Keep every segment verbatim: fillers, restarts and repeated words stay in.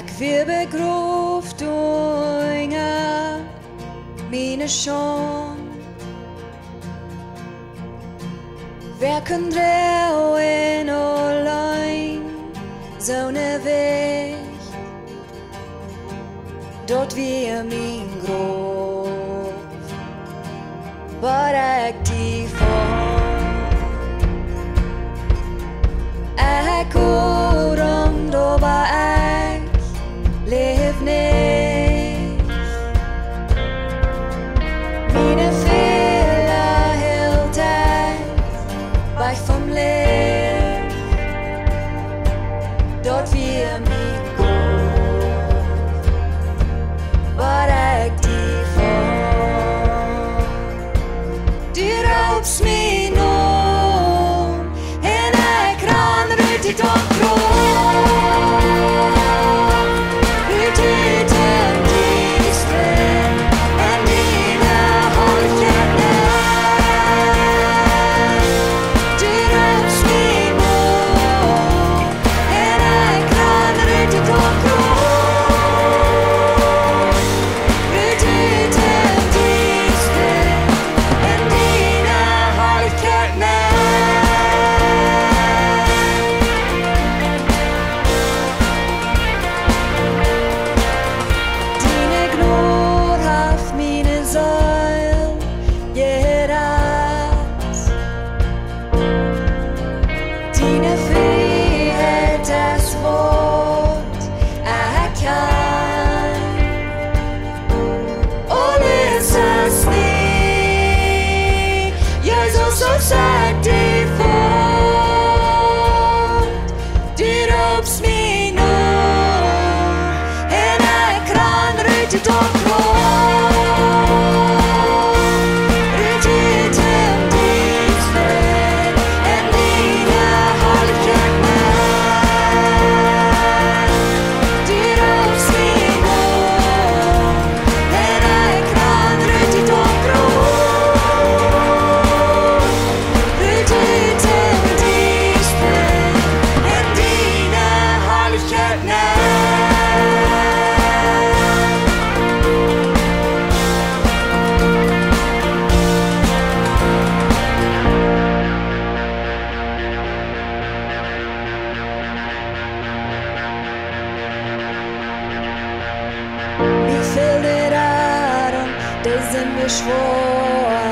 Ekj wia begroft unja miene Schaund. Wäa kunn droagen auleen soone Wajch? Daut wia mien Grof, waut ekj die funk. Ekj oademt, oba ekj läw nich. Miene Fäla hilt ekj wajch vom Licht. Daut wia mien Grof, waut ekj die funk. Du roopst mien Nomen, un ekj ran rut ut daut Graf. Rut ut dän Diesta, en diene Harlichkjeit nenn. Du roopst mien Nomen, un ekj ran rut ut daut Graf. Rut ut dän Diesta, en diene Harlichkjeit nenn. Diene Jnod haft miene Seel jerat. Diene Frieheit es waut ekj kjan. Aules es nie, Jesus, aus ekj die funk. Du roopst mien Nomen, un ekj ran rut ut daut Graf. Rut ut dän Diesta, en diene Harlichkjeit nenn. Du roopst mien Nomen, un ekj ran rut ut daut Graf. Rut ut dän Diesta, en diene Harlichkjeit nenn. Mie fält de Radunk, dee sent schwoa.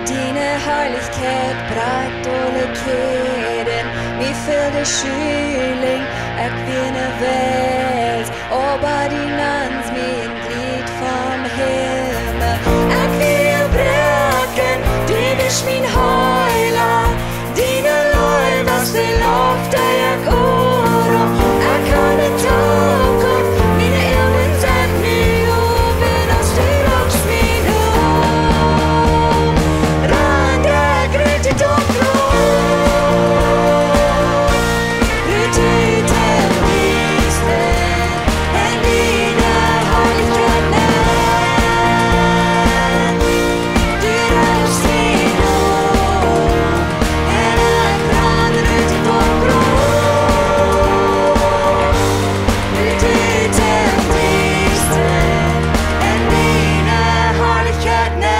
Diene Harlichkjeit brakjt aule Kjäden. Mie fält de Schulinj, ekj wia unjawäajes, oba du nantst mie een Jlid vom Himmel. Ekj wia jebroaken, du best mien Heela. Diene Leew es de Loft, dee ekj odem. Ekj hab eene Tookunft, miene Uagen sent nu open, aus du roopst mien Nomen. Ran ekj rut ut daut Graf. Rut ut dän Diesta, en diene Harlichkjeit nenn. Du roopst mien Nomen, un ekj ran rut ut daut Graf. Rut ut dän Diesta, en diene Harlichkjeit nenn.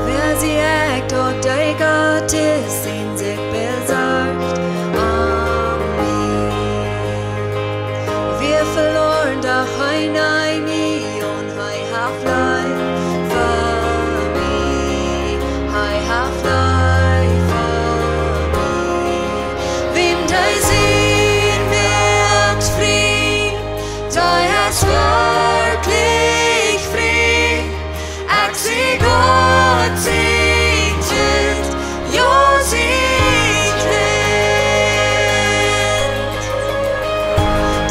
Wäa sie ekj, daut dee Gott es, dee sikj besorcht om mie? Wia veloaren, doch hee neem mie aun, hee haft Leew fa mie, hee haft Leew fa mie. Wäm de Sän moakt frie, dee es werkjlich frie. Ekj sie Gott sien Kjint, jo, sien Kjint.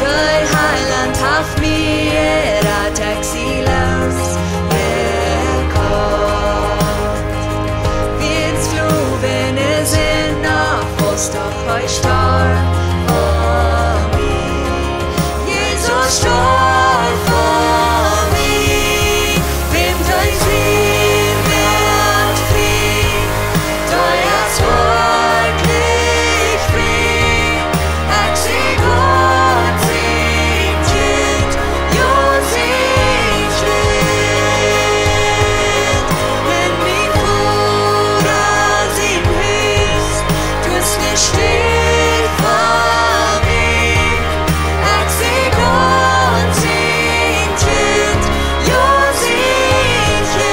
De Heilaunt haft mie jerat, ekj sie loos, ekj Hee storf fa mie. Jesus storf fa mie. Wäm dee sien Wort frie, dee es werkjlich frie. Ekj sie Gott sien Kjint, jo, sien Kjint. En mien Voda sien Hus, doa es ne Städ fa mie. Ekj sie Gott sien Kjint, jo, sien Kjint.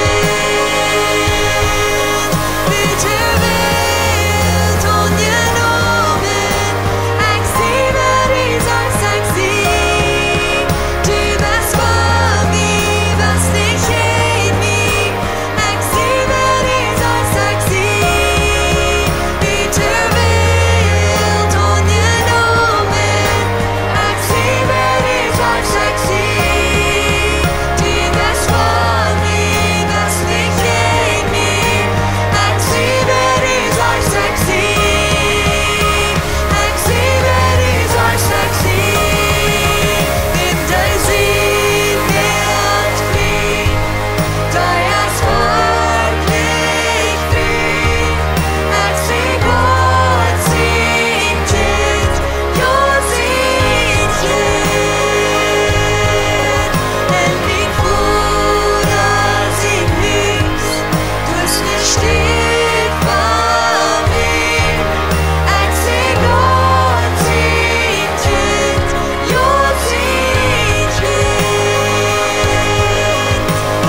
Ut de Welt aunjenomen, ekj sie wäa du sajchst ekj sie. Du best fa mie, best nich jäajen mie. Ekj sie wäa du sajchst ekj sie. Ut de Welt aunjenomen, ekj sie wäa du sajchst ekj sie. Du best fa mie, best nich jäajen mie. Ekj sie wäa du sajchst ekj sie. Ekj sie wäa du sajchst ekj sie. Wäm dee sien Wort frie, dee es werkjlich frie. Ekj sie Gott sien Kjint, jo, sien Kjint. En mien Voda sien Hus, doa es ne Städ fa mie. Ekj sie Gott sien Kjint, jo, sien Kjint.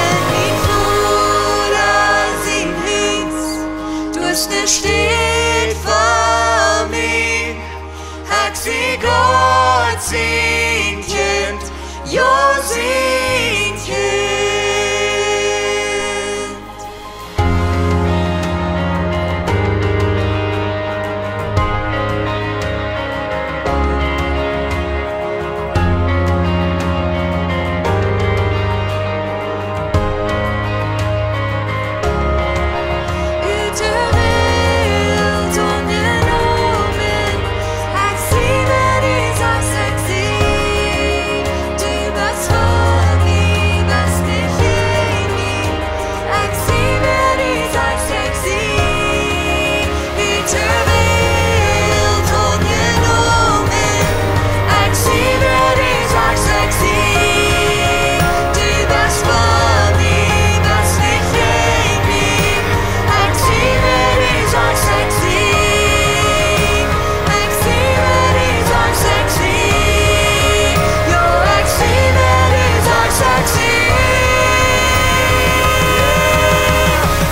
En mien Voda sien Hus, doa es ne Städ fa mie. Ekj sie Gott sien Kjint, jo, sien Kjint. Ut de Welt aunjenomen, ekj sie wäa du sajchst ekj sie. Du best fa mie, best nich jäajen mie. Ekj sie wäa du sajchst ekj sie. Ut de Welt aunjenomen, ekj sie wäa du sajchst ekj sie. Du best fa mie, best nich jäajen mie. Ekj sie wäa du sajchst ekj sie. Ekj sie wäa du sajchst ekj sie. Jo, ekj sie wäa du sajchst ekj sie.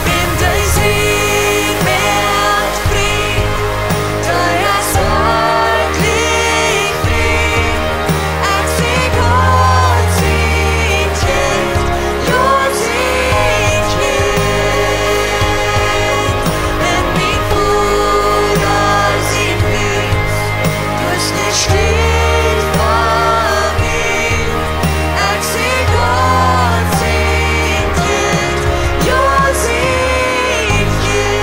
Wäm dee sien Wort frie, dee es werkjlich frie. Ekj sie Gott sien Kjint, jo, sien Kjint. En mien Voda sien Hus, doa es ne Städ fa mie. Ekj sie Gott sien Kjint, jo, sien Kjint.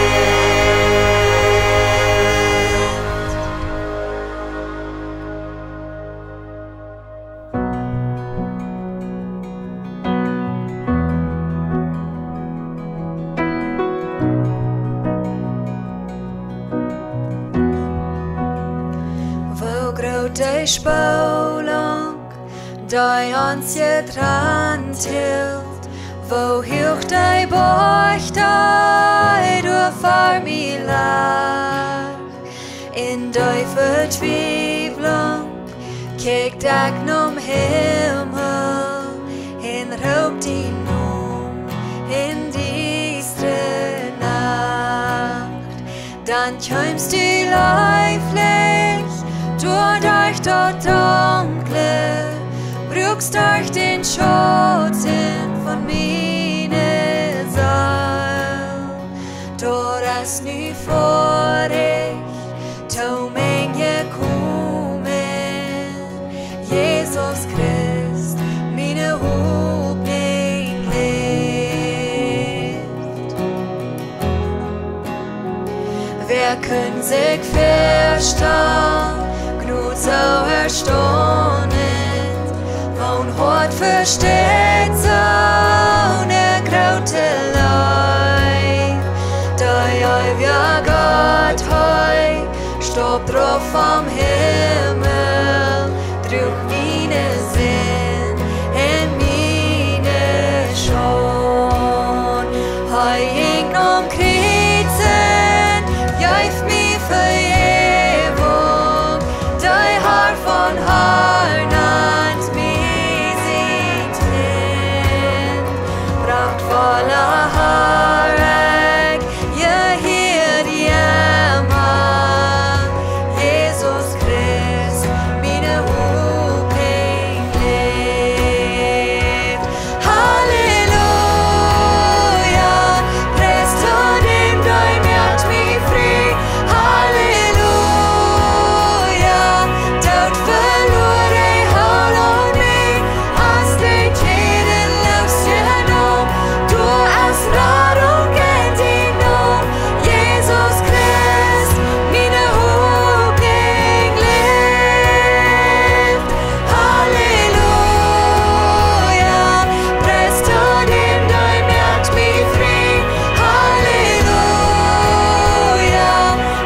Woo groot de Spolunk, dee ons jetrant hilt, woo huach de Boajch, dee doa ver mie lach. En de Vetwiewlunk kjikj ekj nom Himmel, en roop dien Nomen en diestre Nacht. Dan kjeemst du leeflich doa derch daut Dunkle, bruchst derch dän Schauten von miene Seel. Daut es nu foadich, to mie jekomen, Jesus Christ, miene Hopninj Licht. Wäa Kunn sikj väastalen, Jnod soo erstaunent, waut Hoat vesteit soone groote Leew. De eewja Gott, hee stappt rauf vom Himmel, droag miene Sind un miene Schaund. Hee jinkj aum Kjriez un jeef mie Vejäwunk. De Har von Har nant mie sien Kjint. Prachtvolla Har, ekj jehia die emma. Jesus Christ, miene Hopninj läft. Halleluja, priest to däm, dee moakt mie frie. Halleluja, Doot veloaren, hee hilt aun mie, hast de Kjäden loosjenomen. Doa es Radunk en dien Nomen, Jesus Christ, miene Hopninj läft. Halleluja, priest to däm, dee moakt mie frie. Halleluja,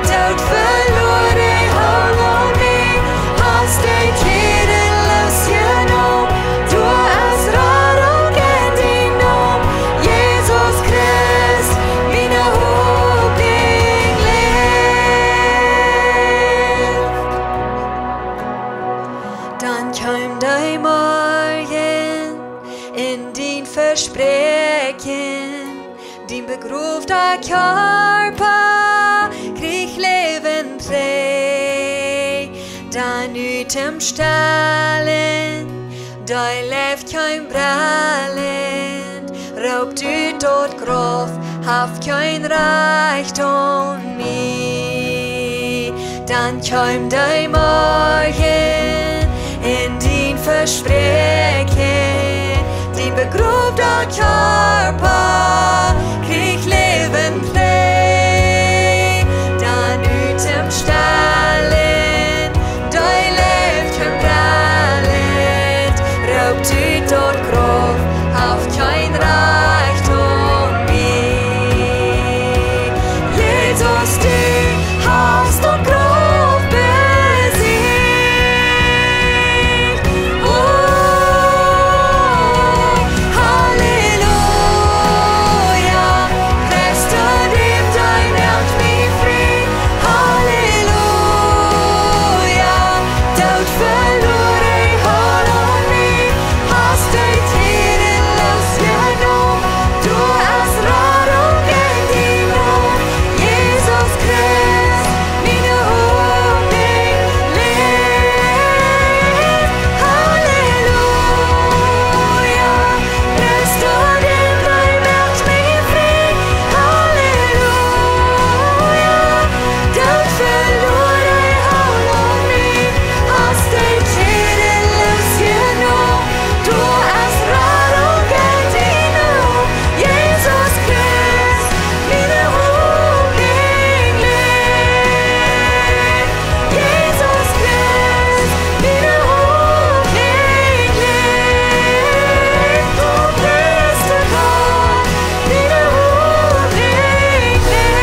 Doot veloaren, hee hilt aun mie, hast de Kjäden loosjenomen. Doa es Radunk en dien Nomen, Jesus Christ, miene Hopninj läft. Dan kjeem de Morjen un dien Vespräakjen, dien begrowda Kjarpa kjrieech Läwen trigj. Dan ut däm Stollen, dee Leew kjeem brellent, roopt ut daut Grauf: Haft kjeen Rajcht aun mie. Dan kjeem de Morjen un dien Vespräakjen, dien begrowda Kjarpa kjrieech Läwen trigj. Dan ut däm Stollen, dee Leew kjeem brellent, roopt ut daut Grauf: Haft kjeen Rajcht aun mie. Jesus, du hast daut Grauf besieecht. Oh, Halleluja, Christ, dee moakt mie frie. Halleluja, Doot veloaren, hee hilt aun mie, hast de Kjäden loosjenomen. Doa es Radunk en dien Nomen, Jesus Christ, miene Hopninj läft. Halleluja, Christ, dee moakt mie frie. Halleluja, Doot veloaren, hee hilt aun mie, hast de Kjäden loosjenomen. Doa es Radunk en dien Nomen, Jesus Christ, miene Hopninj läft. Jesus Christ, miene Hopninj läft. Du best de Gott, miene Hopninj läft.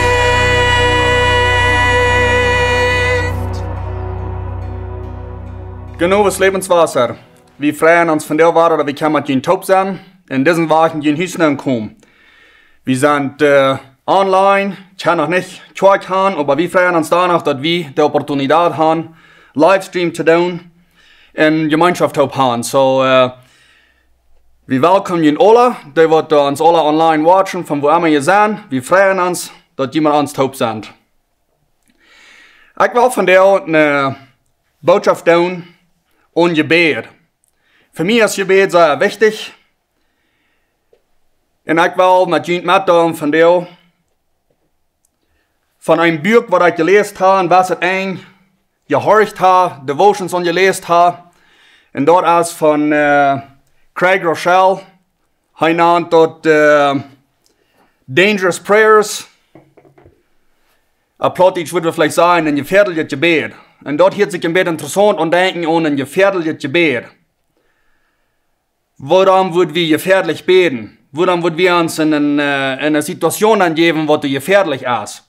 Genau, daut Läwenswota. Wie freien ons vondoag wada, daut wie kjennen met junt toop sennen un dise Wäakj en jun Hus nenkomen. Wie sent, äh, online, kjennen noch nich Kjoakj han, oba wie freien ons doano, daut wie de Opportunitäten han, Livestream to doonen un Jemeenschoft toop han. So, äh, wie welkomen junt aula, dee waut ons aula online watchen, von wua emma jie sent. Wie freien ons, daut jie met ons toop sent. Ekj well vondoag eene Botschoft doonen aun Jebäd. Fa mie es Jebäd sea wichtich. Un ekj well met junt metdeelen vondoag von een Buak, waut ekj jeläst hab, un waut ekj jehorcht hab, Devotions aun jeläst hab. Un daut es von, äh, Craig Groeschel. Hee nant daut, äh, Dangerous Prayers. Opp Plautdietsch wudd wie veleicht sajen, een jefäadeljet Jebäd. Un daut hieet sikj een bät interessaunt aun, denkjen aun een jefäadeljet Jebäd. Wuarom wudd wie jefäadlich bäden? Wuarom wudd wie ons en eene, äh, en eene Situation aunjäwen, waut doa jefäadlich es?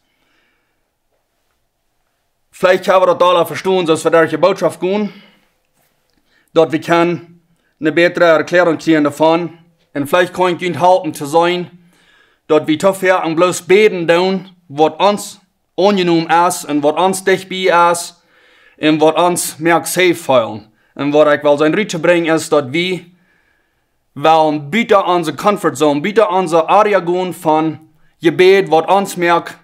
Veleicht kjenn wie daut aula vestonen, soo aus wie derch de Bootschoft gonen, daut wie kjennen eene bätre Erkjläarunk kjrieen doavon. Un veleicht kaun ekj junt halpen to seenen, daut wie too foaken bloos bäden doonen, waut ons aunjenomen es un waut ons dicht bie es un waut ons moakt safe feelen. Un waut ekj well seenen rut to brinjen es, daut wie wellen buta onse comfort zone, buta onse area gonen von Jebäd, waut ons moakt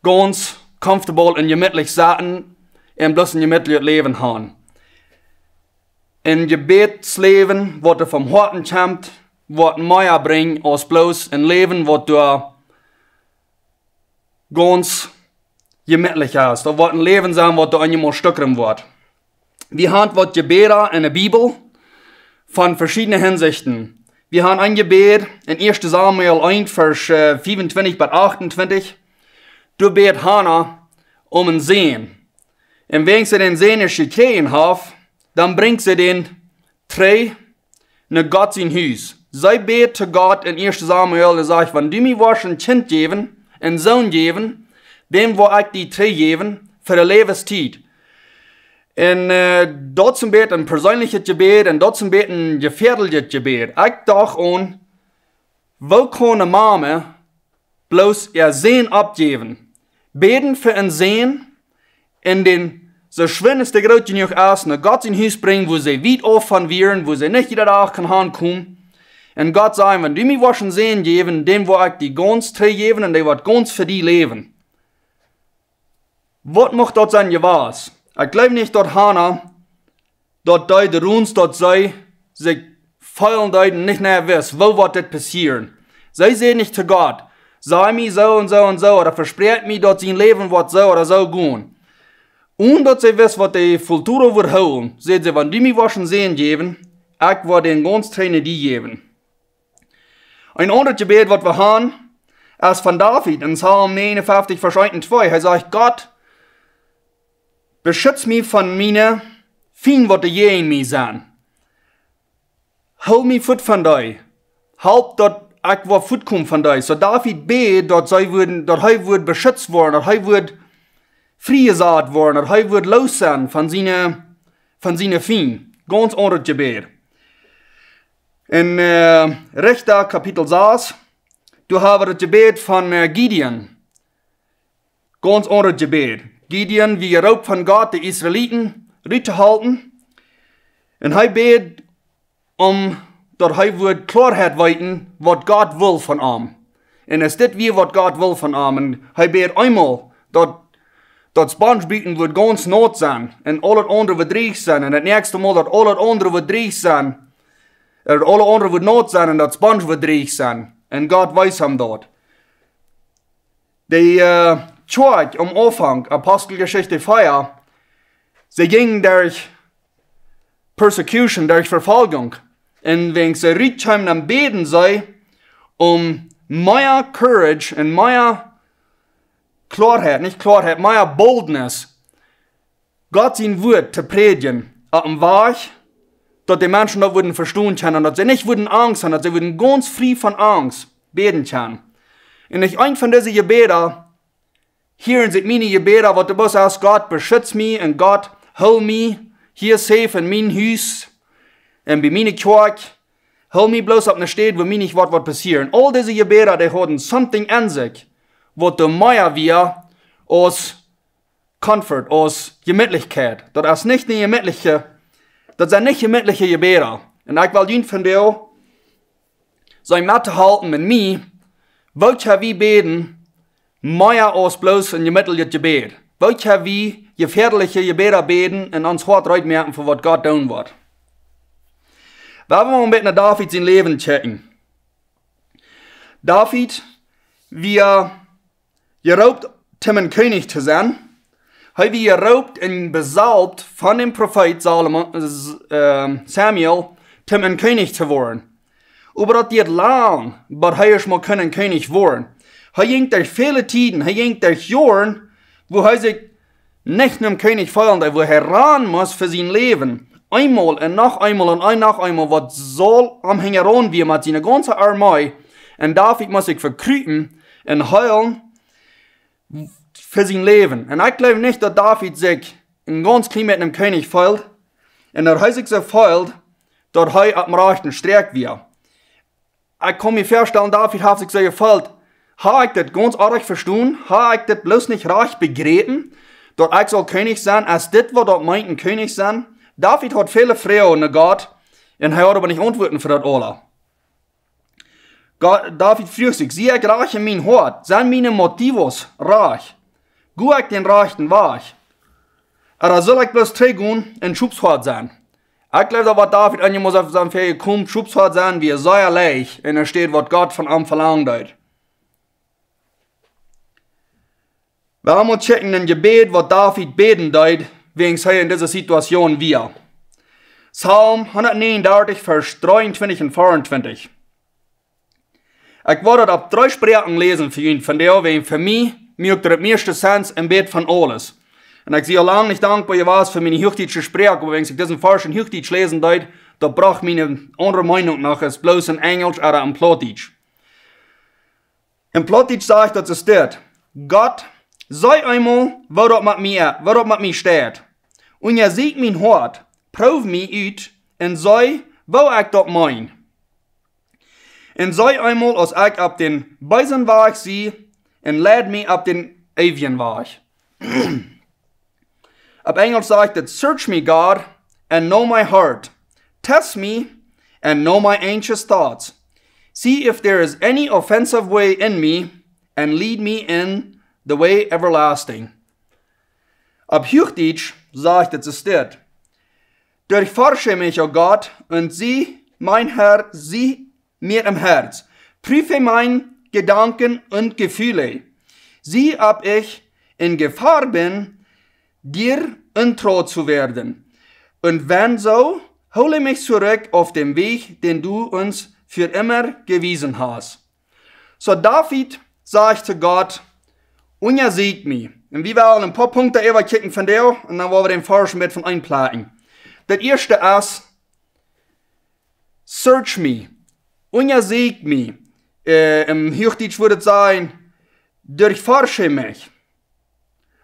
gaunz comfortable un jemietlich sitten un bloos een jemietlichet Läwen haben. Een Jebädsläwen, waut doa vom Hoaten kjemt, woat mea brinjen aus bloos een Läwen, waut doa gaunz jemietlich es. Daut woat een Läwen sennen, waut doa eenjemol stukrem woat. Wie haben waut Jebäda en de Bibel von veschiedne Hinsichten. Wie haben een Jebäd en ieeschte Samuel eent, Varsch, äh, fiefuntwintich bat achtuntwintich. Doa bät Hana om een Sän. Un wan see dän Sän ieescht jekjräajen haft, dan brinjt see dän trigj no Gott sien Hus. See bät to Gott en ieeschte Samuel un sajcht: "Wan du mie woascht een Kjint jäwen, een Sän jäwen, dän woa ekj die trigjjäwen fa de Läwenstiet." Un, äh, daut es een bät een perseenlichet Jebäd un daut es een bät een jefäadeljet Jebäd. Ekj docht aun, woo kaun eene Mame bloos äa Sän oppjäwen? Bäden fa een Sän un dän, soo schwind aus dee groot jenuach es, no Gott sien Hus brinjen, wua see wiet auf von wieren, wua see nich jieda Dach kunnen hankomen. Un Gott säd: "Wan du mie woascht een Sän jäwen, dän woa ekj die gaunz trigjjäwen un dee woat gaunz fa die läwen." Waut mucht daut sennen jewast? Ekj jleew nich, daut Hana daut deed, runs daut see sikj feelen deed un nich mea wist, woo woat dit passieren. See säd nich to Gott: "Saj mie soo un soo un soo, ooda vespräakj mie, daut sien Läwen woat soo ooda soo gonen." Onen daut see wist, waut de Futuro wudd hoolen, säd see: "Wan du mie woascht een Sän jäwen, ekj woa dän gaunz trigj no die jäwen." Een aundret Jebäd, waut wie haben, es von David en Psalm negenundfünfzig, Varsch eent un twee. Hee sajcht: "Gott, beschutz mie von miene Fiend, waut doa jäajen mie sent. Hool mie wajch von dee. Halp, daut ekj woa wajchkomen von dee." Soo David bät, daut see wudden, daut hee wudd beschützt woaren, daut hee wudd friejesat woaren, daut hee wudd loos sennen von siene, von siene Fiend. Gaunz aundret Jebäd. En, äh, Rechta Kapitel sas, doa haben wie daut Jebäd von, äh, Gideon. Gaunz aundret Jebäd. Gideon wort jeroopt von Gott, de Israeliten rut to hoolen. Un hee bät, om daut hee wudd Kloarheit weeten, waut Gott well von am. Un es dit wia, waut Gott well von am? Un hee bät eemol, daut, daut Sponge buten wudd gaunz naut sennen, un aul daut aundre wudd drieech sennen. Un daut näakjste Mol, daut aul daut aundre wudd drieech sennen, äh, daut aul daut aundre wudd naut sennen, un daut Sponge wudd drieech sennen. Un Gott wees am daut. De, äh, Kjoakj aum Aunfank, Aposteljeschicht vea, see jinjen derch Persecution, derch Vefoljunk. Un wan see rut kjeemen, dan bäden see om mea Courage un mea Kloarheit, nich Kloarheit, mea Boldness, Gott sien Wuat to prädjen opp een Wajch, daut de Menschen daut wudden vestonen kjennen, daut see nich wudden Angst haben, daut see wudden gaunz frie von Angst bäden kjennen. Un nich eent von dise Jebäda hieren sikj miene Jebäda, waut doa bloos es: "Gott, beschutz mie", un "Gott, hool mie hia safe en mien Hus un bie miene Kjoakj. Hool mie bloos opp eene Städ, wua mie nich waut, waut passieren." Aul dise Jebäda, dee hauden something en sikj, waut doa mea wia aus Comfort, aus Jemietlichkjeit. Daut es nich eene jemietliche, daut sent nich jemietliche Jebäda. Un ekj well junt vondoag seenen met to halpen met mie, woo kjenn wie bäden, mea aus bloos een jemietlichet Jebäd? Woo kjenn wie jefäadelje Jebäda bäden un ons Hoat reed moaken fa waut Gott doonen woat? Wie wellen een bät no David sien Läwen kjikjen. David wia jeroopt, om een Kjennich to sennen. Hee wia jeroopt un besalbt von dän Profeet Salomo, äh, Samuel, om een Kjennich to woaren. Oba daut dieed lang, bat hee ieescht mol kunn een Kjennich woaren. Hee jinkj derch väle Tieden, hee jinkj derch Joaren, wua hee sikj nich nom Kjennich feeld, wua hee rannen must fa sien Läwen. Eemol un noch eemol un een noch eemol, waut Saul am hinjaraun wia met siene gaunze Armee. Un David must sikj vekrupen un huilen fa sien Läwen. Un ekj jleew nich, daut David sikj een gaunz kjlien bät nom Kjennich feeld. Un daut hee sikj soo feeld, daut hee oppem rajchten Strakj wia. Ekj kaun mie väastalen, David haft sikj soo jefeelt: Ha ekj dit gaunz oajch vestonen? Ha ekj dit bloos nich rajcht bejräpen, daut ekj saul Kjennich sennen? Es dit, waut daut meent, een Kjennich sennen? David haud väle Froagen no Gott, un hee haud oba nich Auntwuaten fa daut aula. Gott, David fruach sikj: Sie ekj rajcht en mien Hoat? Sent miene Motiven rajcht? Go ekj dän rajchten Wajch? Ooda saul ekj bloos trigjgonen un Schopshoad sennen? Ekj jleew, daut waut David aunjemossen haud, sennen väl jekomen, Schopshoad sennen wia sea leicht, un doa steit, waut Gott von am velangen deed. Wie motten checken een Jebäd, waut David bäden deed, wäajen hee en dise Situation wia. Psalm hundatnegenundartich, Varsch dreeuntwintich un veeauntwintich. Ekj woa daut opp dree Sproaken läsen fa junt vondoag, wäajen fa mie moakt daut mieeschte Sens en bät von aules. Un ekj sie aul lang nich dankboa jewast fa miene huachdietsche Sproak, oba wan ekj disen Varsch en Huachdietsch läsen deed, daut brocht miene aundre Meenunk noch aus bloos en Enjelsch ooda en Plautdietsch. En Plautdietsch sajcht daut soo: Gott, see eemol, woo daut met mie, woo daut met mie steit. Unjasieekj mien Hoat, proow mie ut un see, woo ekj daut meen. Un see eemol, aus ekj opp dän beesen Wajch sie, un leid mie opp dän eewjen Wajch. Opp Enjelsch sajcht et: Search me, God, and know my heart. Test me and know my anxious thoughts. See if there is any offensive way in me, and lead me in the way everlasting. Opp Huachdietsch sajcht et soo: Durchforsche mich, o Gott, und sieh mein Herz, sieh mir im Herz. Prüfe meine Gedanken und Gefühle. Sieh, ob ich in Gefahr bin, dir untreu zu werden. Und wenn so, hole mich zurück auf dem Weg, den du uns für immer gewiesen hast. Soo David sajcht to Gott: Unjasieekj mie. Un wie wellen een poa Punkten äwakjikjen vondoag, un dan woa wie dän Varsch met von eenplacken. Daut ieeschte es: Search me. Unjasieekj mie. Äh, em Huachdietsch wudd et sennen: Durchforsche mich.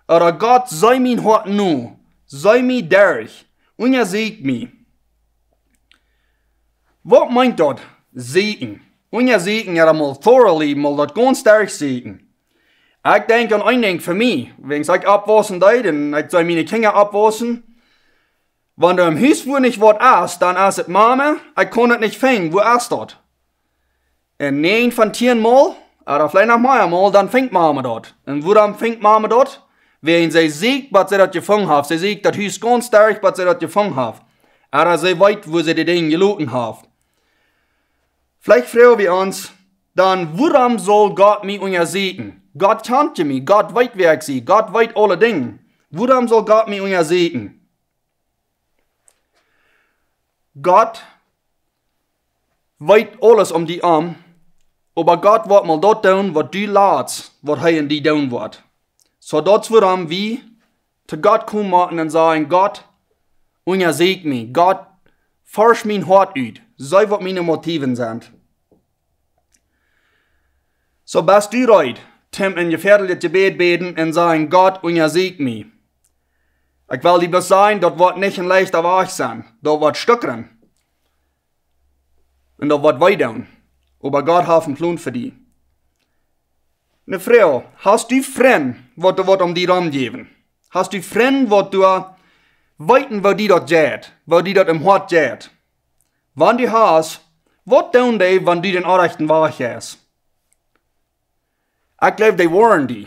Ooda: Gott, see mien Hoat no. See mie derch. Unjasieekj mie. Waut meent daut? Sieekjen. Unjasieekjen, jo, mol thoroughly, mol daut gaunz derchsieekjen. Ekj denkj aun een Dinkj fa mie. Wäajen ekj oppwaussen deed un ekj see miene Kjinja oppwaussen. Wan doa em Hus wua nich waut es, dan es et: Mama, ekj kaun et nich finjen, wua es daut? Un näajen von tieen Mol, ooda veleicht noch mea Mol, dan finjt Mama daut. Un wuarom finjt Mama daut? Wäajen see sieekjt, bat see daut jefungen haft. See sieekjt daut Hus gaunz derch, bat see daut jefungen haft. Ooda see weet, wua see de Dinja jeloten haft. Veleicht froag wie ons dan: Wuarom saul Gott mie unjasieekjen? Gott kjant je mie, Gott weet, wäa ekj sie, Gott weet aule Dinja. Wuarom saul Gott mie unjasieekjen? Gott weet aules om die om, oba Gott woat mol daut doonen, waut du latst, waut hee en die doonen woat. Soo daut es wuarom wie to Gott komen motten un sajen: Gott, unjasieekj mie. Gott, forsch mien Hoat ut. See, waut miene Motiven sent. Soo best du reed, toom een jefäadeljet Jebäd bäden un sajen: Gott, unjasieekj mie. Ekj well die bloos sajen, daut woat nich een leichta Wajch sennen. Daut woat stuaken. Un daut woat wee doonen. Oba Gott haft een Plon fa die. Eene Froag: Hast du Frind, waut doa waut om die rom jäwen? Hast du Frind, waut doa weeten, woo die daut jeit, woo die daut em Hoat jeit? Wan du hast, waut doonen dee, wan du dän orrajchten Wajch jeist? Ekj jleew, dee woarnen die.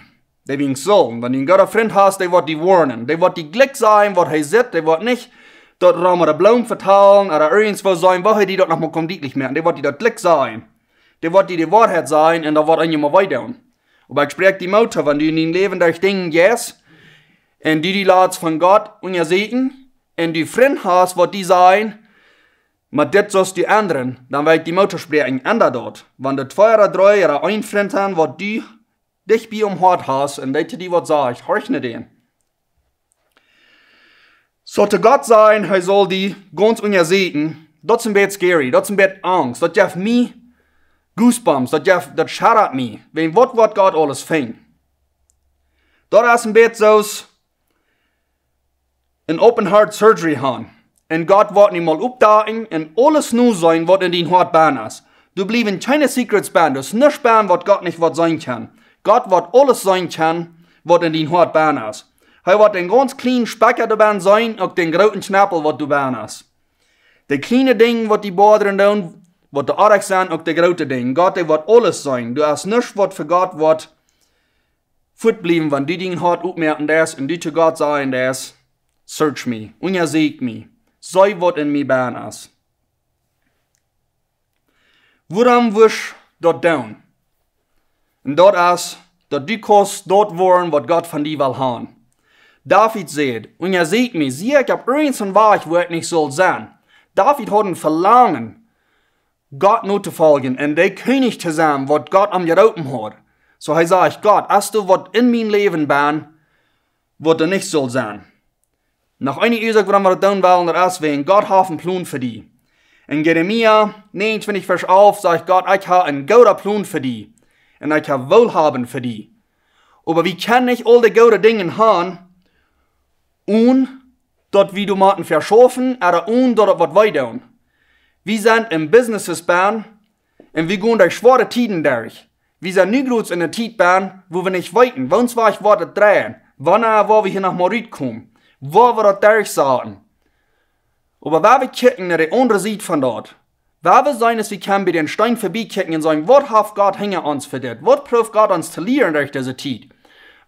Dee wäajen sullen. Wan du een gooda Frint hast, dee woat die woarnen. Dee woat die jlikj sajen, waut hee sitt. Dee woat nich daut rom met de Bloom vetalen, ooda irjentwoo sajen, woo hee die daut noch mol kaun dietlich moaken. Dee woat die daut jlikj sajen. Dee woat die de Woarheit sajen un daut woat eenem wee doonen. Oba ekj spräakj die Moot too, wan du en dien Läwen derch Dinja jeist, un du die latst von Gott unjasieekjen, un du Frind hast, waut die sajen: Mau dit saust du endren, dan well ekj die Moot toospräakjen, enda daut. Wan du twee ooda dree ooda een Frint hast, waut du dicht bie aum Hoat hast un dee to die waut sajcht, horch no dän. Soo to Gott sajen, hee saul die gaunz unjasieekjen, daut es een bät scary, daut es een bät Angst, daut jeft mie goosebumps, daut jeft, daut schadat mie, wäajen waut woat Gott aules finjen? Daut es een bät soo aus een open heart surgery han. Un Gott woat nu mol oppdakjen un aules nu seenen waut en dien Hoat benn es. Doa bliewen kjeene secrets benn, doa es nuscht benn waut Gott nich waut seenen kaun. Gott woat aules seenen kaun waut en dien Hoat benn es. Hee woat dän gaunz kjlienen Spekja doa benn seenen, uk dän grooten Kjnepel waut doa benn es. De kjliene Dinja waut die bothern doonen, waut doa oajch sent, uk de groote Dinja. Gott, dee woat aules seenen. Doa es nuscht waut fa Gott woat fuatbliewen, wan du dien Hoat oppmoaken deist un du to Gott sajen deist: Search me, unjasieekj mie, see waut en mie benn es. Wuarom wurscht daut doonen? Un daut es, daut du kaust daut woaren waut Gott von die well han. David säd: Unjasieekj mie, see, ekj hab irjent een Wajch wua ekj nich saul sennen. David haud een Velangen, Gott notofoljen un de Kjennich to sennen waut Gott am jeroopen haud. Soo hee säd: Gott, es doa waut en mien Läwen benn, waut doa nich saul sennen? Noch eene Uasoak wuarom wie daut doonen wellen, daut es wäajen Gott haft een Plon fa die. En Jeremia näajenuntwintich Varsch alf sajcht Gott: Ekj hab een gooden Plon fa die un ekj hab Woolhaben fa die. Oba wie kjennen nich aul de goode Dinja han, onen daut wie doa motten fa schaufen, ooda onen daut et waut wee deit. Wie sent en businesses benn un wie gonen derch schwoare Tieden derch. Wie sent nu groots en eene Tiet benn, wua wie nich weeten, woont wie woaren dreien, wanea woa wie hia noch mol rutkomen, woo wie daut derchsaten. Oba wan wie kjikjen no de aundre Sied von daut, wan wie seenen, aus wie kjennen bie dän Steen verbie kjikjen un sajen: Waut haft Gott hinja ons fa dit? Waut prooft Gott ons to lieren derch dise Tiet?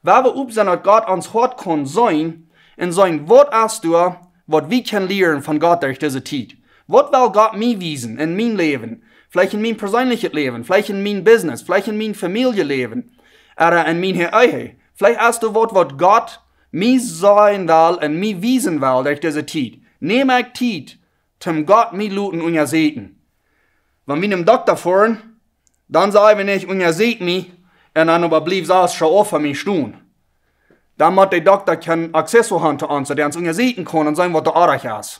Wan wie op sennen, daut Gott ons Hoat kaun seenen un seenen: Waut es doa, waut wie kjennen lieren von Gott derch dise Tiet? Waut well Gott mie wiesen en mien Läwen? Veleicht en mien perseenlichet Läwen, veleicht en mien business, veleicht en mien Famieljeläwen, ooda en miene Ehe. Veleicht es doa waut, waut Gott mie sajen well un mie wiesen well derch dise Tiet. Näm ekj Tiet, toom Gott mie loten unjasieekjen? Wan wie nom Dokta foaren, dan saj wie nich: Unjasieekj mie, un dan oba bliew soo aus von mie stonen. Dan mott de Dokta kjennen Access han to ons, daut hee ons unjasieekjen kaun un seenen waut doa oajch es.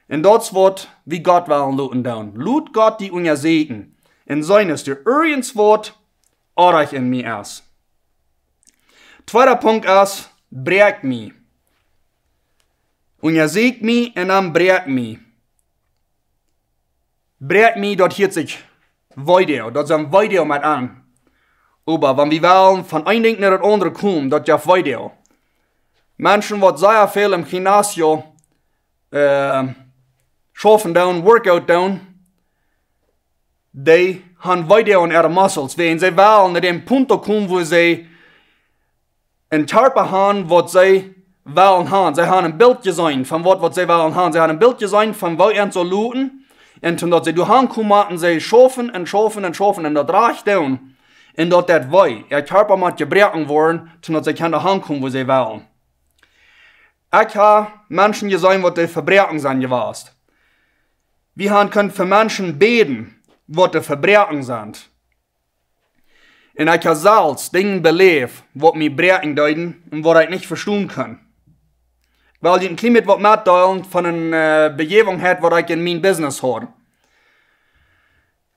Un daut es waut wie Gott wellen loten doonen. Lot Gott die unjasieekjen un seenen aus doa irjent waut oajch en mie es. Tweeda Punkt es: Bräakj mie. Unjasieekj mie un dan bräakj mie. Bräakj mie, daut hieet sikj wee doonen, daut es een wee doonen met aun. Oba wan wie wellen von een Dinkj no daut aundre komen, daut jeft wee doonen. Menschen waut sea väl em gimnasio, äh, schaufen doonen, workout doonen, dee han wee doonen aun äare muscles, wäajen see wellen no dän Punkt komen wua see een Kjarpa han waut see wellen han. See han een Bilt jeseenen von waut, waut see wellen han. See han een Bilt jeseenen von woo eent saul loten. Un toom daut see doa han komen, motten see schaufen un schaufen un schaufen un daut rajcht doonen. Un daut deit wee. Äa Kjarpa mott jebroaken woaren, toom daut see kjennen doa han komen wua see wellen. Ekj hab Menschen jeseenen waut doa vebroaken sent jewast. Wie han kunt fa Menschen bäden waut doa vebroaken sent. Un ekj hab selfst Dinja beläft waut mie bräakjen deeden un waut ekj nich vestonen kunn. Well junt een kjlien bät waut metdeelen von eene, äh, Bejäwenheit waut ekj en mien business haud.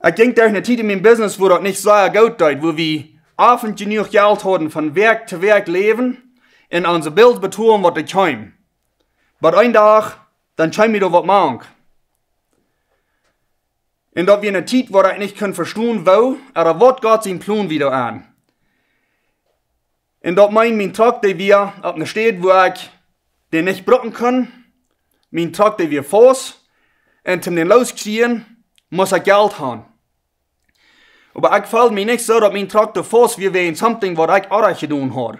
Ekj jinkj derch eene Tiet en mien business wua daut nich sea goot deed, wua wie oft jenuach Jelt hauden von Wäakj to Wäakj läwen un onse bills betolen waut doa kjeem. Oba een Dach, dan kjeem mie doa waut mank. Un daut wia eene Tiet wua ekj nich kunn vestonen woo ooda waut Gott sien Plon wia doa aun. Un daut meent, mien Truck dee wia opp eene Städ wua ekj dän nich brucken kunn. Mien Truck dee wia faust. Un toom dän loskjrieen must ekj Jelt han. Oba ekj feeld mie nich soo daut mien Truck doa faust wia wäajen something waut ekj oajch jedonen haud.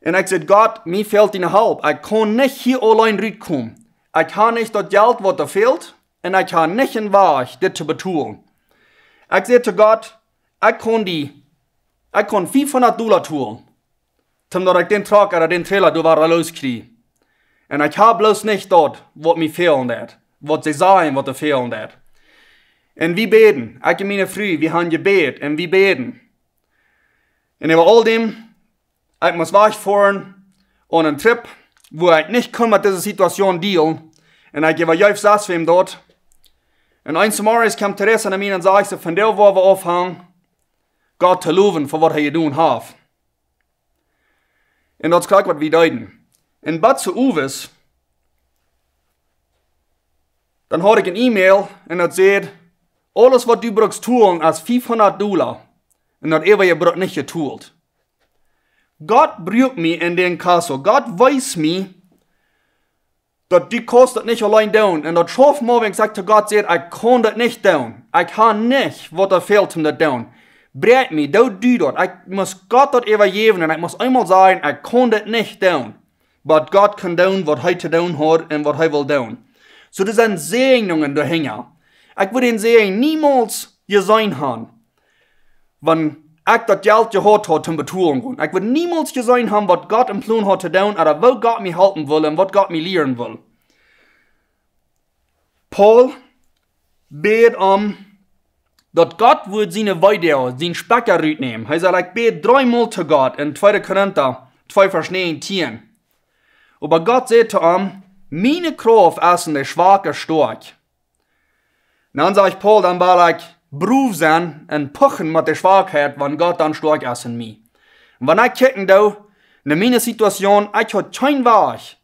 Un ekj säd: Gott, mie fält diene Help. Ekj kaun nich hia auleen rutkomen. Ekj hab nich daut Jelt waut doa fält. Un ekj hab nich een Wajch dit to betolen. Ekj säd to Gott: Ekj kaun die, ekj kaun fiefhundat Dolla tolen, toom daut ekj dän Truck ooda dän Trailer doa wada loskjrie. Un ekj hab bloos nich daut waut mie fälen deit, waut see sajen waut doa fälen deit. Un wie bäden, ekj un miene Fru, wie han jebät un wie bäden. Un äwa aul däm, ekj must wajchfoaren aun een Trip, wua ekj nich kunn met dise Situation dealen. Un ekj äwajeef sest wäm doa. Un eenes Morjes kjeem Teresa no mie un säd see: "Vondoag woa wie aunfangen, Gott to lowen fa waut hee jedonen haft." Un daut es krakjt waut wie deeden. Un bat soo owes, dan haud ekj eene E-Mail un daut säd: "Aules waut du brukst tolen es fiefhundat Dolla. Un daut äwaje brukt nich jetolt." Gott brukt mie en dän Kasso. Gott wiest mie, daut du kaust daut nich auleen doonen. Un daut schauft mau, wan ekj saj to Gott, saj: "Ekj kaun daut nich doonen. Ekj hab nich waut doa fält om daut to doonen. Bräakj mie, doo du daut." Ekj must Gott daut äwajäwen un ekj must eemol sajen: "Ekj kaun daut nich doonen." Waut Gott kaun doonen, waut hee to doonen haud un waut hee well doonen. Soo, doa sent Säajnungen doahinja. Ekj wudd dän Säajen niemols jeseenen haben, wan ekj daut Jelt jehaut haud toom betolen gonen. Ekj wudd niemols jeseenen haben, waut Gott em Plon haud to doonen, ooda woo Gott mie halpen wull un waut Gott mie lieren wull. Paul bäd om, daut Gott wudd siene Weedoag, sien Spekja rutnämen. Hee säd: "Ekj bäd dreemol to Gott" en tweede Korinta twee Varsch näajentieen. Oba Gott säd to am: "Miene Krauft es en de Schwake stoakj." Dan sajcht Paul: "Dan well ekj brow sennen un puchen met de Schwakheit, wan Gott dan stoakj es en mie." Wan ekj kjikjen doo no miene Situation, ekj haud kjeen Wajch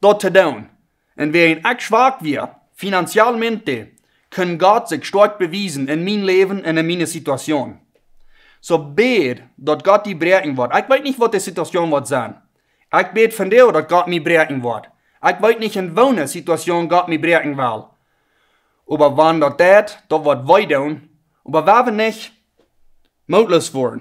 daut to doonen. Un wan ekj schwak wia, finanzialmente, kunn Gott sikj stoakj bewiesen en mien Läwen un en miene Situation. Soo bäd, daut Gott die bräakjen woat. Ekj weet nich, waut de Situation woat sennen. Ekj bäd vondoag, daut Gott mie bräakjen woat. Ekj weet nich, en woone Situation Gott mie bräakjen well. Oba wan daut deit, daut woat wee doonen. Oba wie woaren nich mootloos woaren.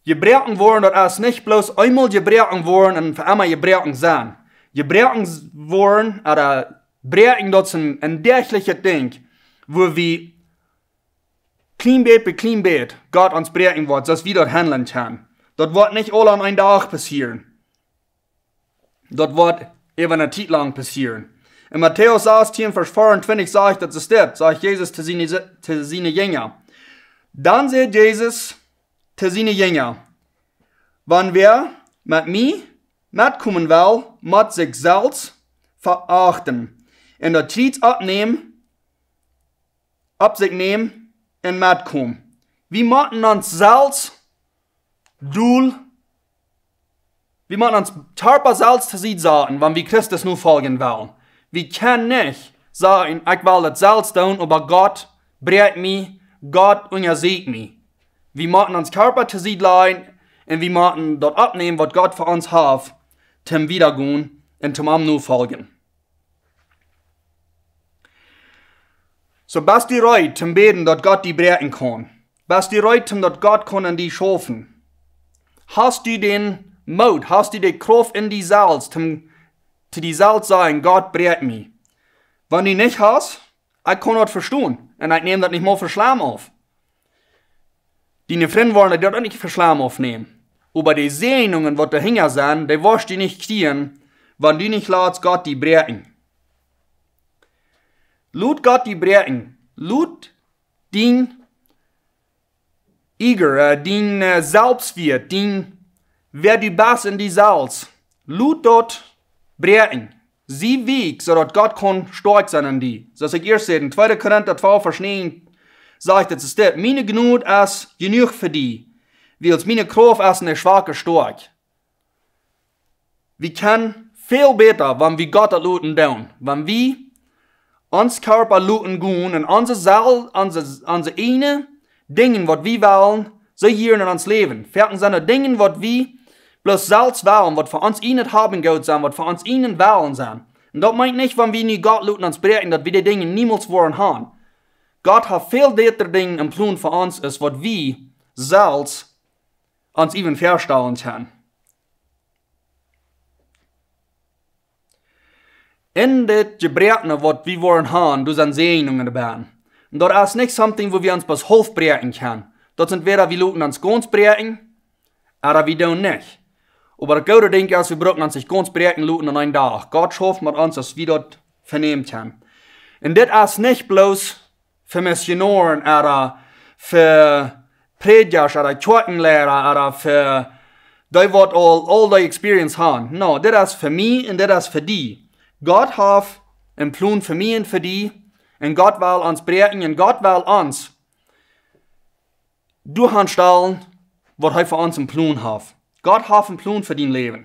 Jebroaken woaren, daut es nich bloos eemol jebroaken woaren un fa emma jebroaken sennen. Jebroaken s-, woaren, ooda bräakjen, daut es een, een däachlichet Dinkj, wua wie kjlien bät bie kjlien bät Gott ons bräakjen woat, soo aus wie daut handlen kjennen. Daut woat nich aul aun eenen Dach passieren. Daut woat äwa eene Tiet lang passieren. En Matäus sastieen, Varsch veeauntwintich sajcht daut, soo steit, sajcht Jesus to siene, to siene Jinja. Dan säd Jesus to siene Jinja: "Wan wäa met mie metkomen well, mott sikj selfst veachten un daut Kjriez oppnämen, opp sikj nämen un metkomen." Wie motten ons selfst dol, wie motten ons Kjarpa selfst to Sied saten, wan wie Christus nofoljen wellen. Wie kjennen nich sajen: "Ekj well daut selfst doonen, oba Gott bräakjt mie, Gott unjasieekjt mie." Wie motten ons Kjarpa to Sied lajen un wie motten daut oppnämen, waut Gott fa ons haft, toom wiedagonen un toom am nofoljen. Soo, best du reed toom bäden, daut Gott die bräakjen kaun? Best du reed toom, daut Gott kaun aun die schaufen? Hast du dän Moot, hast du de Krauft en die selfst, toom to die selfst sajen: "Gott bräakjt mie"? Wan du nich hast, ekj kaun daut vestonen. Un ekj näm daut nich mol fa schlemm auf. Diene Frind woaren daut uk nich fa schlemm aufnämen. Oba de Säajnungen, waut doahinja sent, dee woascht du nich kjrieen, wan du nich latst Gott die bräakjen. Lot Gott die bräakjen. Lot dien Ego, äh, dien, äh, Selfstwieet, dien, wäa du best en die selfst, lot daut bräakjen. Sie weakj, soo daut Gott kaun stoakj sennen en die. Soo aus ekj ieescht säd, en tweede Korinta twalf Varsch näajen, sajcht et, soo steit: "Miene Jnod es jenuach fa die, wiels miene Krauft es en de Schwake stoakj." Wie kjennen väl bäta, wan wie Gott daut loten doonen. Wan wie ons Kjarpa loten gonen un onse Seel, onse, onse eejne Dinja, waut wie wellen, see hieren en ons Läwen. Foaken sent et Dinja, waut wie bloos selfst wellen, waut fa ons ieejnet Haben goot sent, waut fa ons ieejnen Wellen sent. Un daut meent nich, wan wie nu Gott loten ons bräakjen, daut wie dee Dinja niemols woaren haben. Gott haft väl bätre Dinja em Plon fa ons, aus waut wie selfst ons iewen väastalen kjennen. En dit Jebroakne, waut wie woaren haben, doa sent Säajnungen doabie. Un daut es nich something, wua wie ons bloos haulf bräakjen kjennen. Daut sent entwäda wie loten ons gaunz bräakjen, ooda wie doonen nich. Oba daut goode Dinkj es, wie brucken ons nich gaunz bräakjen loten aun eenen Dach. Gott schauft met ons, aus wie daut vernämen kjennen. Un dit es nich bloos fa Missionoaren ooda fa Prädjasch ooda Kjoakjenliera ooda fa dee waut aul, aul dee experience han. No, dit es fa mie un dit es fa die. Gott haft een Plon fa mie un fa die. Un Gott well ons bräakjen un Gott well ons doahan stalen, waut hee fa ons een Plon haft. Gott haft een Plon fa dien Läwen.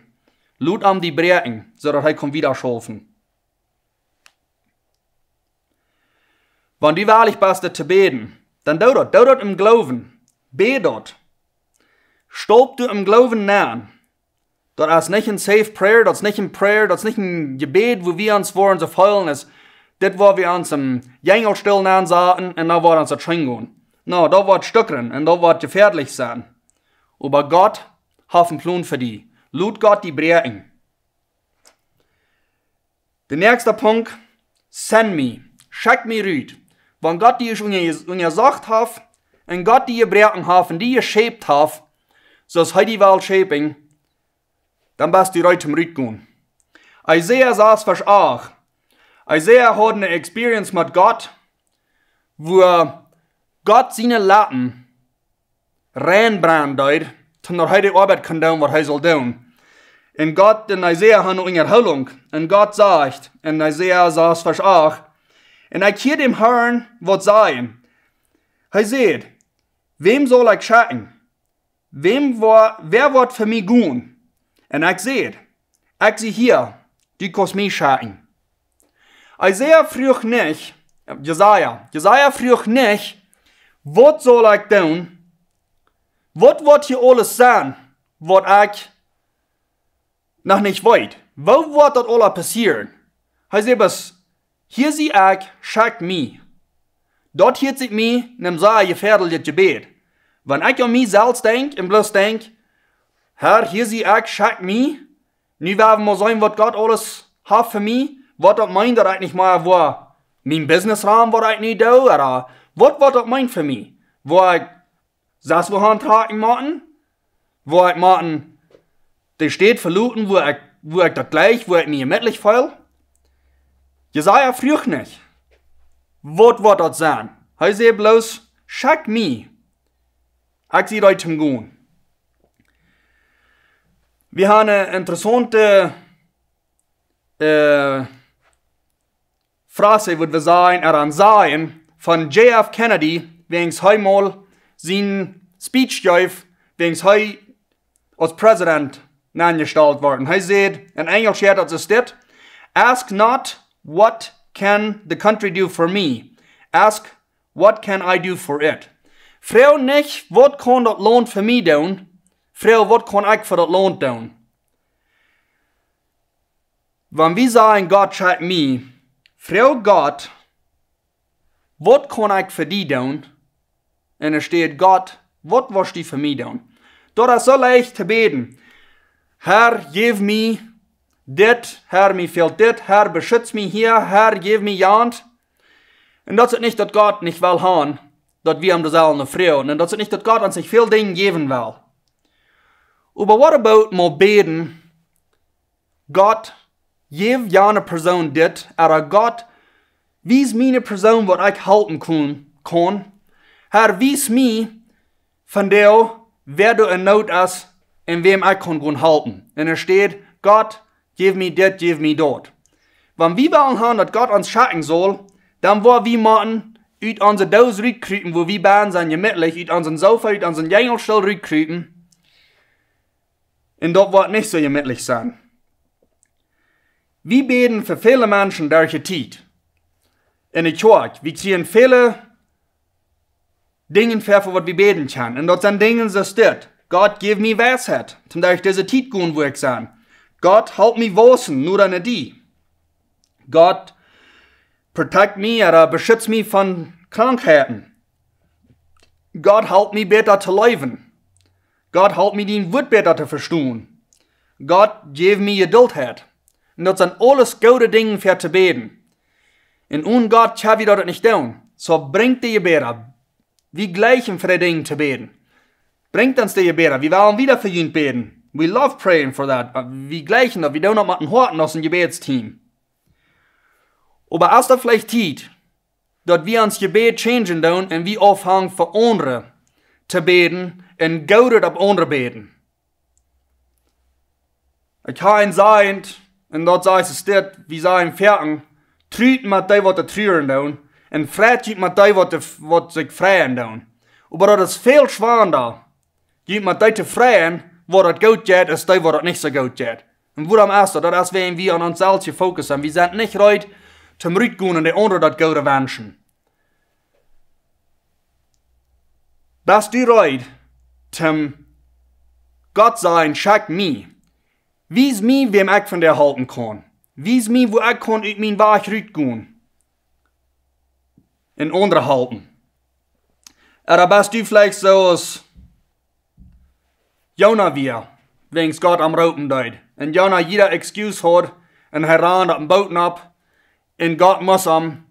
Lot am die bräakjen, soo daut hee kaun wieda schaufen. Wan du wellich best, daut to bäden, dan doo daut. Doo daut em Gloowen. Bäd daut. Staup du em Gloowen nenn. Daut es nich een safe prayer, daut es nich een prayer, daut es nich een Jebäd, wua wie ons woaren soo feelen, es dit, wua wie ons em Jinjel stell nenn saten un dan woat ons daut scheen gonen. No, daut woat stuckren un daut woat jefäadlich sennen. Oba Gott haft een Plon fa die. Lot Gott die bräakjen. De näakjste Punkt, send mie, schekj mie rut. Wan Gott die ieescht unja-, unjasocht haft un Gott die jebroaken haft un die jeschaufen haft, soo aus hee die well schaufen, dan best du reed toom rutgonen. Jesaja sas Varsch acht. Jesaja haud eene experience met Gott, wua Gott siene Leppen rein brennen deed, toom daut hee de Oabeit kunn doonen, waut hee sull doonen. Un Gott, en Jesaja haud eene Unjahoolunk, un Gott sajcht en Jesaja sas Varsch acht: Un ekj hieed däm Harn waut sajen. Hee säd: Wäm saul ekj schekjen? Wäm woa-, wäa woat fa mie gonen? Un ekj säd: Ekj sie hia, du kaust mie schekjen. Jesaja fruach nich, Jesaja, Jesaja fruach nich: Waut saul ekj doonen? Waut woat hia aules sennen, waut ekj noch nich weet? Woo woat daut aules passieren? Hee säd bloos: Hia sie ekj, schekj mie. Daut hieet sikj mie no een sea jefäadeljet Jebäd. Wan ekj aun mie selfst denkj un bloos denkj: Herr, hia sie ekj, schekj mie. Nu woa wie mol seenen, waut Gott aules haft fa mie. Waut daut meent, daut ekj nich mea woa mien Business haben, waut ekj nu doo, ooda waut, waut daut meent fa mie. Woa ekj sest woa han trakjen motten, woa ekj motten de Staut veloten, wua ekj, wua ekj daut jlikj, wua ekj mie jemietlich feel. Jesaja fruach nich: Waut woat daut sennen? Hee säd bloos: Schekj mie. Ekj sie reed toom gonen. Wie haben eene interessaunte, äh, Phrase, waut wie sajen, ooda een Sajen von J F Kennedy, wäajen hee mol sien Speech jeef, wäajen hee aus President nenjestalt wort. Un hee säd, en Enjelsch, daut es dit: Ask not, "What can the country do for me?" Ask, "What can I do for it?" Froag nich: Waut kaun daut Launt fa mie doonen? Froag: Waut kaun ekj fa daut Launt doonen? Wan wie sajen: Gott, schekj mie, froag Gott: Waut kaun ekj fa die doonen? Un doa steit: Gott, waut woascht du fa mie doonen? Daut es soo leicht to bäden: Herr, jeff mie dit, Herr, mie fält dit, Herr, beschutz mie hia, Herr, jeff mie jant. Un daut es nich, daut Gott nich well haben, daut wie am daut sellen froagen. Un daut es nich, daut Gott ons nich väl Dinja jäwen well. Oba what about mol bäden: Gott, jeff jane Persoon dit, ooda Gott, wies mie eene Persoon, waut ekj halpen kaun, kaun. Herr, wies mie von dee, wäa doa en Noot es un wäm ekj kaun gonen halpen. Un doa steit: Gott, jeff mie dit, jeff mie daut. Wan wie wellen haben, daut Gott ons schekjen saul, dan woa wie motten ut onse Doos rutkrupen, wua wie bennen sent jemietlich, ut onsen Sofa, ut onsen Jinjelstool rutkrupen. Un daut woat nich soo jemietlich sennen. Wie bäden fa väle Menschen derch de Tiet. En de Kjoakj, wie kjrieen väle Dinja ver, fa waut wie bäden kjennen. Un daut sent Dinja soo aus dit: Gott, jeff mie Weisheit, toom derch dise Tiet gonen, wua ekj sie. Gott, halp mie wausen no die. Gott, protect mie, ooda beschutz mie von Krankheiten. Gott, halp mie bäta to läwen. Gott, halp mie dien Wuat bäta to vestonen. Gott, jeff mie Jeduldheit. Un daut sent aules goode Dinja ver to bäden. Un one Gott kjenn wie daut nich doonen. Soo brinjt de Jebäda. Wie jleichen fa dee Dinja to bäden. Brinjt ons de Jebäda. Wie wellen wieda fa junt bäden. We love praying for that. Wie jleichen daut. Wie doonen daut met een Hoat aus een Jebädsteam. Oba es daut veleicht Tiet, daut wie ons Jebäd changen doonen un wie aunfangen fa aundre to bäden un goodet opp aundre bäden. Ekj ha een Sajen, un daut sajcht et dit, wie sajen foaken: Trut met dee, waut doa truren doonen, un freit junt met dee, waut doa, waut sikj freien doonen. Oba daut es väl schwanda, junt met dee to freien, waut daut goot jeit, aus dee, waut daut nich soo goot jeit. Un wuarom es daut? Daut es, wiels wie aun ons selfst fokussen. Wie sent nich reed, toom rutgonen un de aundre daut Goode wenschen. Best du reed, toom Gott sajen: Schekj mie? Wies mie, wäm ekj von die halpen kaun. Wies mie, woo ekj kaun ut mienen Wajch rutgonen un aundre halpen. Ooda best du veleicht soo aus Jona wia, wiels Gott am roopen deed. Un Jona jieda excuse haud un hee rand opp een Boot nopp un Gott must am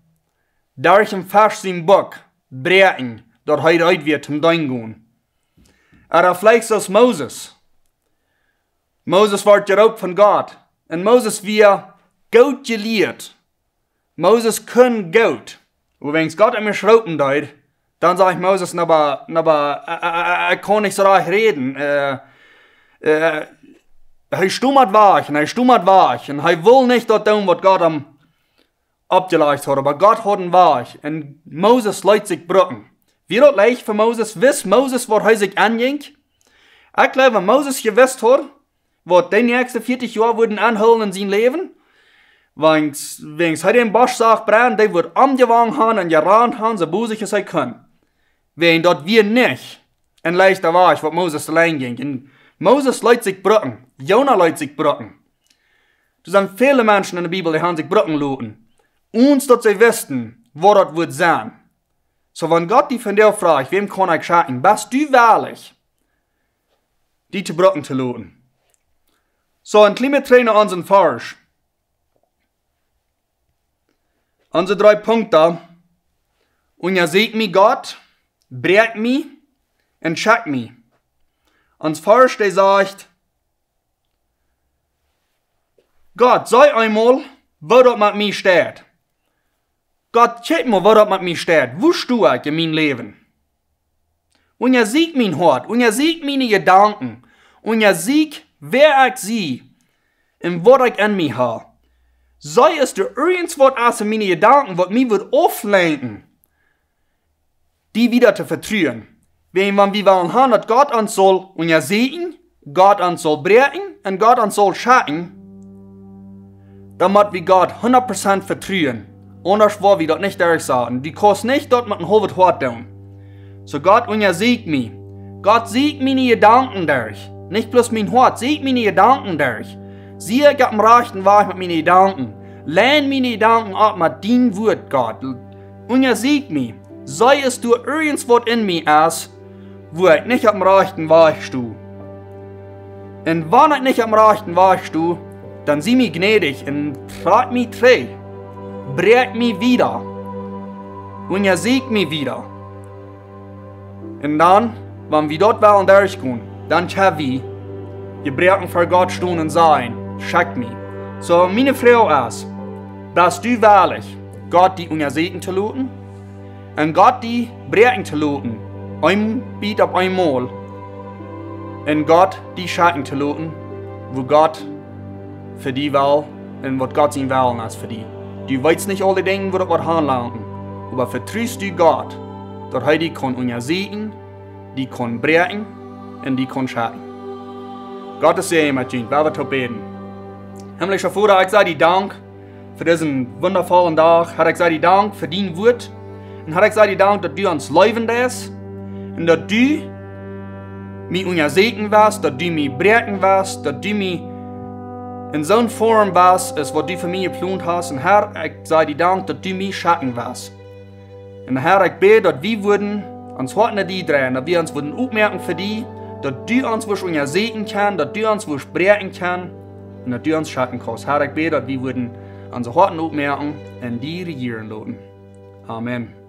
derch een Fesch sien Buak bräakjen, daut hee reed wia toom deenen gonen. Ooda veleicht soo aus Moses. Moses wort jeroopt von Gott. Un Moses wia goot jelieet. Moses kunn goot. Oba wiels Gott am roopen deed, dan sajcht Moses: Na, oba, na, oba, äh, äh, äh, ekj kaun nich soo rajcht räden. Äh, äh, hee stumat wajch un hee stumat wajch. Un hee wull nich daut doonen, waut Gott am oppjelajcht haud. Oba Gott haud een Wajch. Un Moses leet sikj brucken. Wia daut leicht fa Moses? Wist Moses, waut hee sikj aunjinkj? Ekj jleew, wan Moses jewist haud, waut de näakjste vieetich Joa wudden aunhoolen en sien Läwen, wiels, wiels hee dän Bosch sach brennen, dee wudd omjewongen han un jerant han, soo bosich aus hee kunn. Wiels daut wia nich een leichta Wajch, waut Moses auleen jinkj. Un Moses leet sikj brucken, Jona leet sikj brucken. Doa sent väle Menschen en de Bibel, dee han sikj brucken loten, onen daut see wisten, waut daut wudd sennen. Soo, wan Gott die vondoag froagt: Wäm kaun ekj schekjen? Best du wellich, die to brucken to loten? Soo, een kjlien bät trigj no onsen Varsch. Onse dree Punkten: Unjasieekj mie, Gott, bräakj mie un schekj mie. Ons Varsch, dee sajcht: Gott, see eemol, woo daut met mie steit. Gott, kjikj mol, woo daut met mie steit. Woo sto ekj en mien Läwen? Unjasieekj mien Hoat, unjasieekj miene Jedanken, unjasieekj, wäa ekj sie un waut ekj en mie ha. See, es doa irjentwaut en miene Jedanken, waut mie wudd auflenkjen, die wieda to vetruen. Wiels wan wie wellen han, daut Gott ons saul unjasieekjen, Gott ons saul bräakjen un Gott ons saul schekjen, dan mott wie Gott hundat Prozent vetruen. Aundasch woa wie daut nich derchsaten. Du kaust nich daut met een haulwet Hoat doonen. Soo, Gott, unjasieekj mie. Gott, sieekj miene Jedanken derch. Nich bloos mien Hoat, sieekj miene Jedanken derch. Sie ekj oppem rajchten Wajch met miene Jedanken? Lein miene Jedanken opp met dien Wuat, Gott. Unjasieekj mie. See, es doa irjentwaut en mie es, wua ekj nich oppem rajchten Wajch sto. Un wan ekj nich oppem rajchten Wajch sto, dan sie mie jnädich un trakj mie trigj. Bräakj mie wieda. Unjasieekj mie wieda. Un dan, wan wie daut wellen derchgonen, dan kjenn wie jebroaken ver Gott stonen un sajen: Schekj mie. Soo, miene Froag es: Best du wellich, Gott die unjasieekjen to loten? Un Gott die bräakjen to loten, een bät opp eemol? Un Gott die schekjen to loten, wua Gott fa die well un waut Gott sien Wellen es fa die? Du weetst nich aule Dinja, wua daut woat hanlangen, oba vetrust du Gott, daut hee die kaun unjasieekjen, die kaun bräakjen un die kaun schekjen? Gott sie met junt. Lot ons toop bäden. Himmlischa Voda, ekj saj die Dank fa disen wundavollen Dach. Herr, ekj saj die Dank fa dien Wuat. Un Herr, ekj saj die Dank, daut du ons leewen deist un daut du mie unjasieekjen woascht, daut du mie bräakjen woascht, daut du mie en soone Form woascht, aus waut du fa mie jeplont hast. Un Herr, ekj saj die Dank, daut du mie schekjen woascht. Un Herr, ekj bäd, daut wie wudden ons Hoat no die dreien, daut wie ons wudden oppmoaken fa die, daut du ons wurscht unjasieekjen kjennen, daut du ons wurscht bräakjen kjennen un daut du ons schekjen kaust. Herr, ekj bäd, daut wie wudden onse Hoaten oppmoaken un die rejieren loten. Amen.